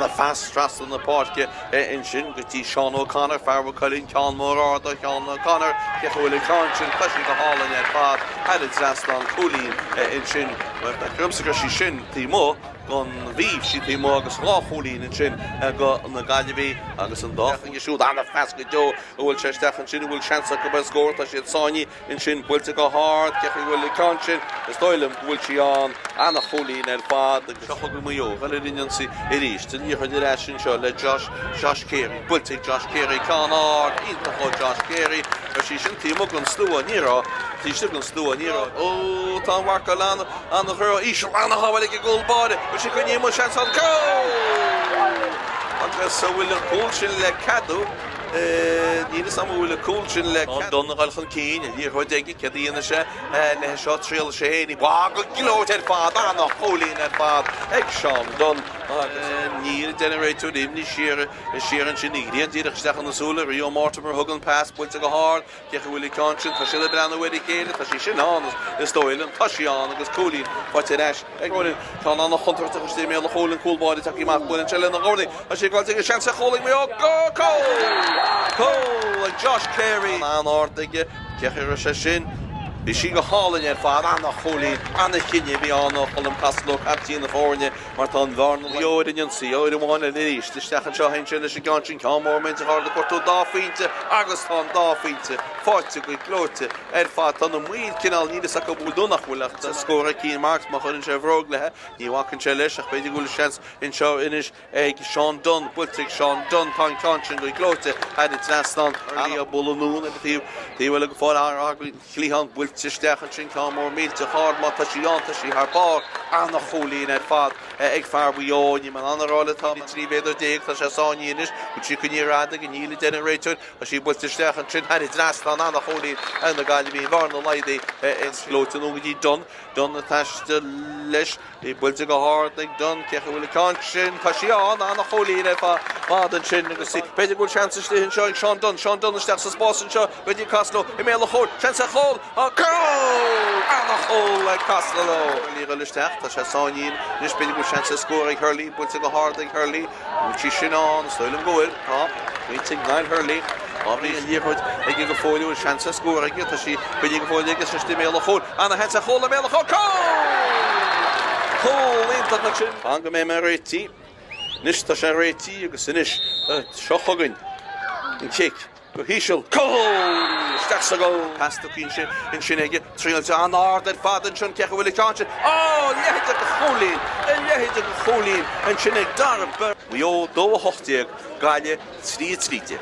Ana-phas trasna na páirce ansin go dtí Seán O'Connor, fear Mhaigh Cuilinn, ceann mór ard ó Sheán O'Connor, cé chaoi a bhfuil an ceann sin, tá sí go hálainn ar fad, thar an trasnán, cúilín ansin, bhuel, feictear domsa go raibh sí sin taobh amuigh den, bhí sí taobh amuigh agus dhá chúilín ansin go na Gaillimhigh agus an dá chuige siúd, ana-phas go deo a bhfuil sé isteach ansin, an bhfuil seans acu ar scór, tá siad sáinnithe. Ansin, buailte go hard, cé chaoi a bhfuil an ceann sin, is dóigh liom go bhfuil sí ann, ana-chúilín ar fad agus seo chugainn Maigh Eo, dul ar an ionsaí arís, an liathróid ar ais anseo le Josh, Josh Carey, buailte ag Josh Carey, ceann ard, iontach ó Josh Carey, raibh sí sin taobh amuigh den slua, ní raibh, taobh istigh den slua, ní raibh, ó, tá an mharcáil ana, ana-ghrá, íseal, ana-shábháil ag an gcúl báire, bhfuil sí coinnithe amuigh, seans ann, cúl! Agus an bhfuil an cúl sin le ceadú? Níl a fhios agam an bhfuil an cúl sin le ceadú. Dunne ag dul chun cinn, an liathróid aige, céard a dhéanfaidh sé léi seo, triailfidh sé féin í, go gleoite ar fad, ana-chúilín ar fad ag Seán Dunne agus níl a deir an réiteoir, imní siar, siar ansin, an ghrian díreach isteach ina súile, Rio Mortimer a thug an pas, buailte go hard, Cé chaoi a bhfuil an ceann sin, tá siad ag breathnú ar a chéile, tá sí sin ann, is dóigh liom, tá sí ann agus cúilín faighte ar ais ag Ronan. Ceann an-chontúirteach istigh i mbéal an chúil, an cúl báire tagtha amach, buaileann sé lena dhornaí, tá sí ag goil ag seans ar chúl ag Maigh Eo, cúl! Cúl ag Josh Carey! An-ard aige, cé chaoi a raibh sé sin? Bhí sí go hálainn ar fad, an-chúilín, an-chinneadh a bhí ann ó Cholm Costello, caiptín na foirne. Mar tá an bhearna Maigh Eo ar an ionsaí, uair amháin eile arís, isteach anseo ansin leis an gceann sin, ceann mór millteach ard ag cuartú dá phointe agus tá an dá phointe faighte go gleoite ar fad. Tá na moill cineál, níl fhios acu an bhfuil nó nach bhfuil ach tá scór ag Cian Marks má chuireann sé a bhróg léi, ní bhacann sé leis ach b'fhéidir go bhfuil seans anseo anois ag Seán Dunne, buailte ag Seán Dunne, tá an ceann sin go gleoite thar an trasnán. Hurley á bualadh anonn ar an taobh, taobh eile go fóill ar Chliathán buailte isteach ansin, ceann mór millteach ard, má tá sí ann, tá sí thar barr, ana-chúilín ar fad ag fear Mhaigh Eo, níl mé in ann a rá le tá 13 mhéadar, tá sé sáinnithe anois, bhfuil sí coinnithe ar fhad aige, níl a deir an réiteoir, tá sí buailte isteach ansin thar an dtrasnán, ana-chúilín ag na Gaillimhigh, an bhearna laghdaithe gleoite anonn go dtí Dunne, Dunne ag taisteal leis. Í buailte go hard ag Dunne, cé chaoi a bhfuil an ceann sin, tá sí ann, ana-chúilín ar fad ansin agus b'fhéidir go bhfuil seans istigh anseo ag Seán Dunne, Seán Dunne isteach sa spás anseo go dtí Costello i mbéal an chúil, seans ar chúl, cúl! Ana-chúl ag Costello! Hurley ag dul isteach, tá sé sáinnithe anois, b'fhéidir go bhfuil seans ar scór ag Hurley, buailte go hard ag Hurley. An bhfuil sí sin ann? Is dóigh liom go bhfuil. Tá. Pointe ag Niall Hurley. Tá bhí an liathróid aige go fóill, an bhfuil seans ar scór aige. Tá sí coinnithe go fóill aige istigh i mbéal an chúil. Ana-sheans ar chúl i mbéal an chúil. Cúl! Cúl iontach ansin. Fan go mbeidh mé réitithe. Anois tá sé réitithe agus anois seo chugainn an cic. Go híseal. Cúl! Isteach sa gcúl. Pas tugtha ansin, ansin aige. Triailte an-ard ar fad ansin. Cé chaoi a bhfuil an ceann sin? Ó! A leithéid de chúilín! A leithéid de chúilín ansin ag Dara Byrne. Maigh Eo 2-18, Gaillimh 3-13.